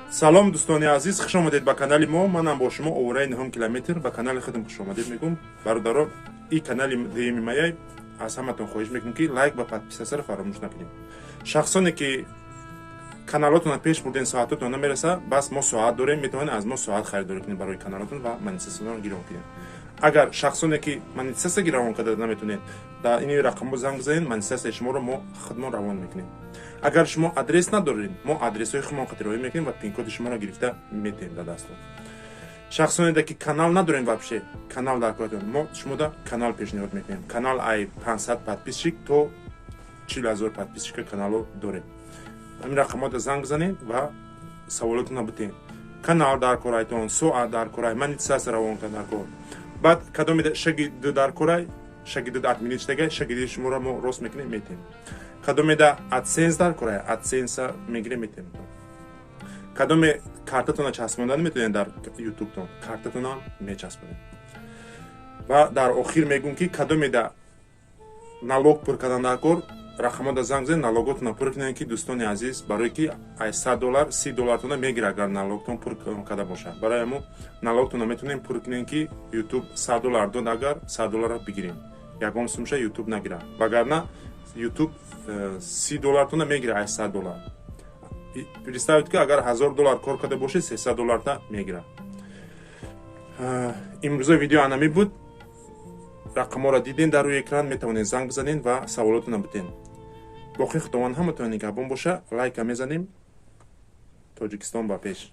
Салом, дӯстони азиз, хуш омадед ба канали мо. Манам бо шумо, овораи нуҳум километр. Ба канали худам хуш омадед мегӯм, бародаро. И канали дуюми маяй. Аз ҳаматон хоҳиш мекунем, ки лайк ва подписаться ро фаромӯш накунед. Шахсоне ки каналотонро пеш бурден, соатотон намереса, бас мо соат дорем, метавонед аз мо соат харидорӣ кунед барои каналотон ва монетизатсияро гирон кунед. Агар шахсоне ки монетизатсия равон карда наметонед, дар ини рақамҳо занг бизанед, монетизатсияи шуморо мо худмон равон мекунем. Агар шумо адрес надоред, мо адресҳои худмон қатироӣ мекунем ва пинкоди шуморо гирифта метаҳем дар дастон. Шахсоне ки канал надорем, вообще канал дар коратон, мо шумода канал пешниҳод мекунем. Канал ай 500 подписчик то 40 000 подписчика канало дорем. Ҳамин рақамҳода занг бизанед ва саволотонро битен. Канал дар корайтон, соат дар корай, монетизатсия равон кард дар кор. Баъд кадомеда шаги ду дар корай, шаги ду отменить шудагай, шаги ду шуморо мо рост мекунем, метем. Кадомеда AdSense дар корай, AdSense мегирем, метем. Кадоме картатонро часпонда наметонед дар ютубтон, картатонам мечаспонем. Ва дар охир мегӯм, ки кадомеда налог пур кардан дар кор, рақамода занг занед, налоготонро пур кунед, ки, дӯстони азиз, барое ки ай 100 доллар 30 доллартона мегирад, агар налогтон пур карда бошад. Барои ҳамо налогтонро метавонем пур кунем, ки ютуб 100 доллар дод, агар 100 долларро бигирем, ягон сумша ютуб нагирад, вагарна ютуб 30 доллартона мегирад ай 100 доллар. Представить ки агар 1000 доллар кор карда бошед, 300 долларта мегирад. Имрӯза видео анами буд. Рақамҳоро дидем дар рӯи экран, метавонед занг бизанед ва саволотонро битен. Боқӣ Худованд ҳаматон нигаҳбон боша. Лайка мезанем. Тоҷикистон ба пеш!